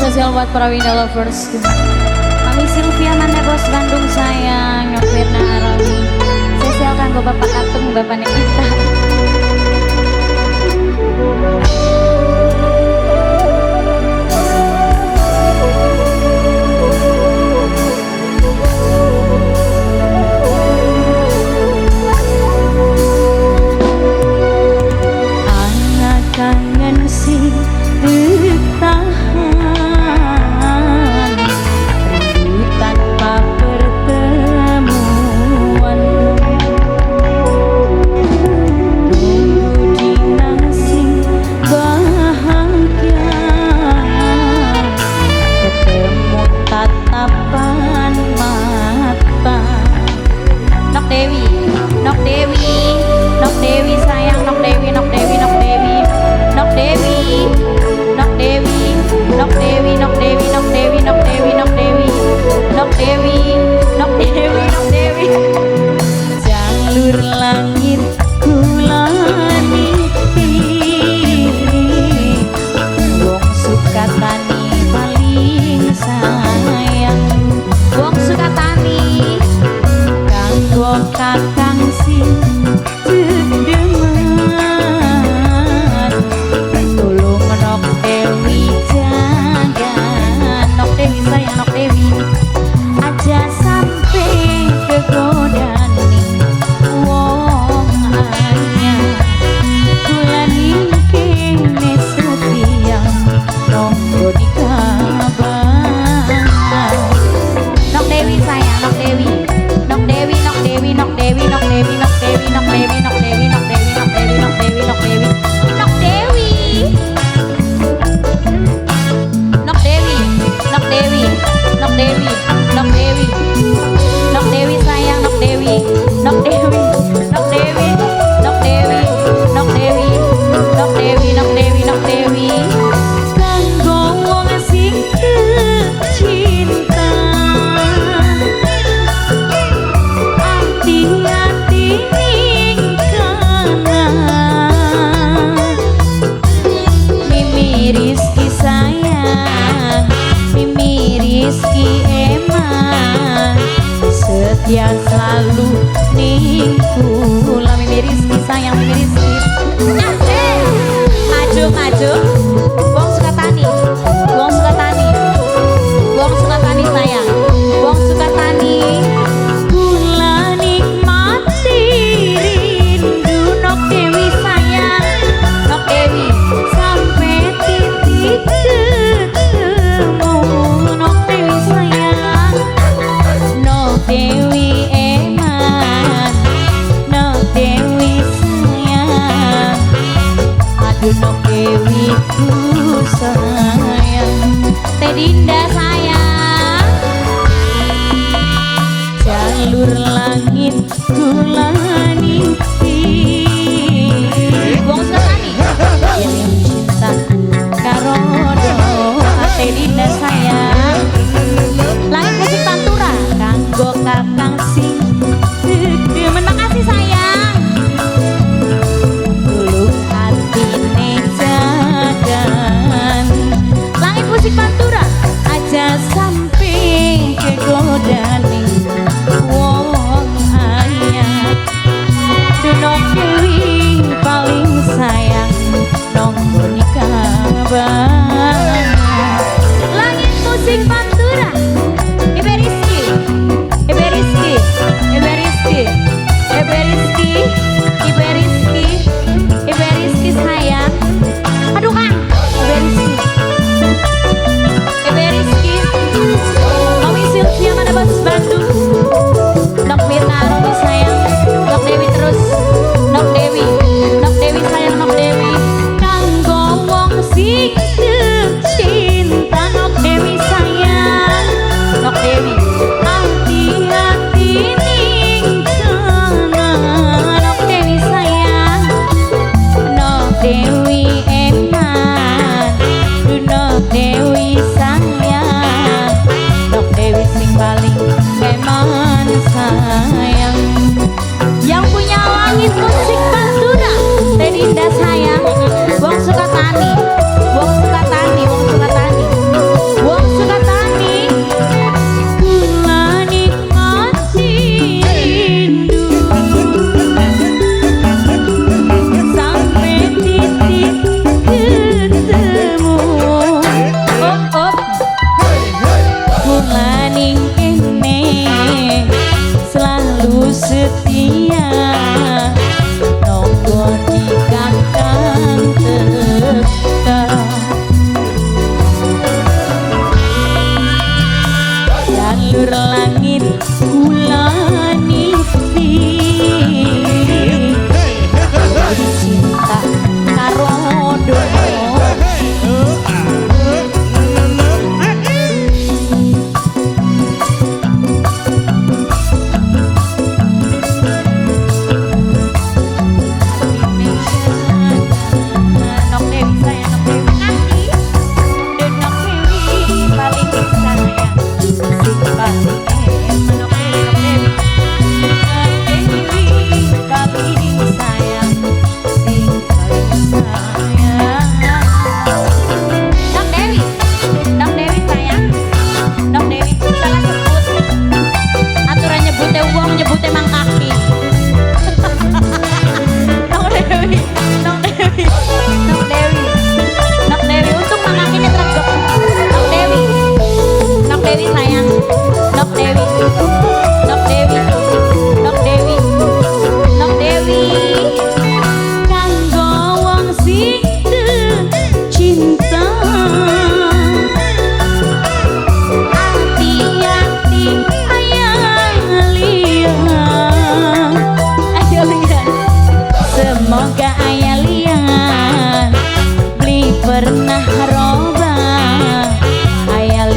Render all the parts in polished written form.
Spesial buat para Winda Lovers. Mami Sylvia mana bos Bandung sayang, Mirna Arawi. Spesial kanggo Bapak Katung, Bapak Nikita. Anak kangen sing ditahan, rindu tanpa pertemuan, tunggu dina sing bahagia, ketemu tatapan mata. Nok Dewi, Nok Dewi, Nok Dewi sayang, Nok Dewi, Nok Dewi, Nok Dewi, Nok Dewi, Nok Dewi, Nok Dewi, Nok Dewi, Nok Dewi, Nok Dewi, Nok Dewi, Nok Dewi, Nok Dewi, Nok Dewi. Jalur langit kula niti, wong Sukatani paling sayang, wong Sukatani kanggo kakang sing dedeman, tulung Nok Dewi jaga, Nok Dewi sayang, Nok Dewi aja sampai kegodani wong anyar, kula kene setia nonggo di kabar. Nok Dewi sayang, Nok Dewi, Nok Dewi, Nok Dewi, Nok Dewi, Nok Dewi, Nok Dewi, Nok Dewi, Nok Dewi, Nok Dewi, Nok Dewi, Nok Dewi, Nok Dewi, Nok Dewi, Nok Dewi, Nok Dewi, Nok Dewi, Nok Dewi, Nok Dewi sayang, Nok Dewi, Nok Dewi, Nok Dewi, Nok Dewi, Nok Dewi, Nok Dewi, Nok Dewi, Nok Dewi. Kanggo wong sing cinta, ati-ati ning kana. Mimi Rizky sayang, Mimi Rizky eman, setia selalu ning kula. Mimi Rizky sayang, Mimi Rizky. Asik. Maju maju. Wong Sukatani, wong Sukatani, wong Sukatani sayang, wong Sukatani. Kula nikmati rindu Nok Dewi sayang, Nok Dewi sampai titik ketemu. Nok Dewi sayang, Nok Dewi eman, Nok Dewi sayang, aduh Nok Dewi ku sayang. Teh Dinda sayang, jalur langit kula niti, wong Sukatani yang cinta karo doa. Teh Dinda sayang, langit musik pantura kanggo kakang sing demen. Makasih sayang, tulung atine jagan. Langit musik pantura aja sampai kegodani wong anyar, Nok Dewi paling sayang nonggo kabar. Langit musik pantura, Ibe Rizky, Ibe Rizky, Ibe Rizky, Ibe Rizky, Ibe Rizky, Ibe Rizky sayang. Aduh Kang, Ibe Rizky, Ibe Rizky, Mami Sylvia mana bos Bandung, Nok Mirna Romi sayang, Nok Dewi terus, Nok Dewi, Nok Dewi sayang, Nok Dewi. Kanggo wong sing cinta, Nok Dewi sayang, Nok Dewi hati-hati ning kana. Nok Dewi sayang, Nok Dewi eman, Nok Dewi sayang, Nok Dewi sing paling eman sayang. Yang punya langit musik pantura, Teh Dinda sayang, wong Sukatani, wong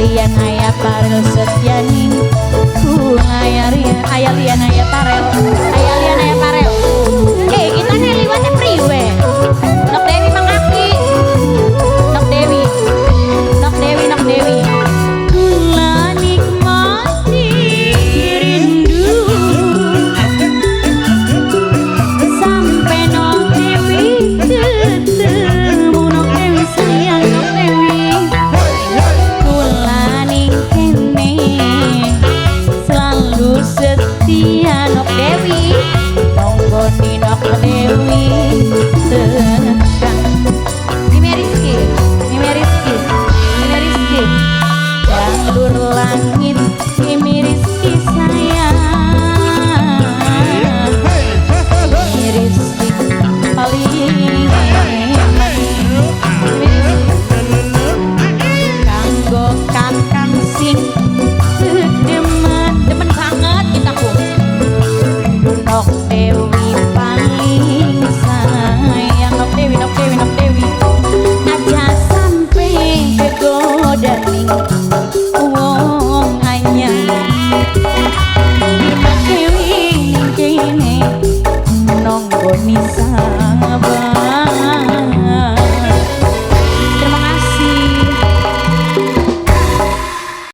Lian aya parel setyaning kula aya lian aya parel aya lian aya parel. Kita nih liwatnya priwe. Nok Dewi mangaki. Nok Dewi. Nok Dewi, Nok Dewi. Kula nikmati rindu sampai Nok Dewi ketemu. Nok Dewi sayang Nok Dewi. Kula ning kene selalu setia Nok Dewi. Nonggoni Nok Dewi tekan. Mimi Rizky, Mimi Rizky, Mimi Rizky. Jalur langit Mimi Rizky sayang. Mimi Rizky paling eman. Mimi Rizky kanggo kakang sing demen, demen banget kita ku. Nok Dewi paling sayang. Nok Dewi, Nok Dewi, Nok Dewi. Aja sampai kegoda ning wong anyar. Nok Dewi ning kene nonggoni sabar.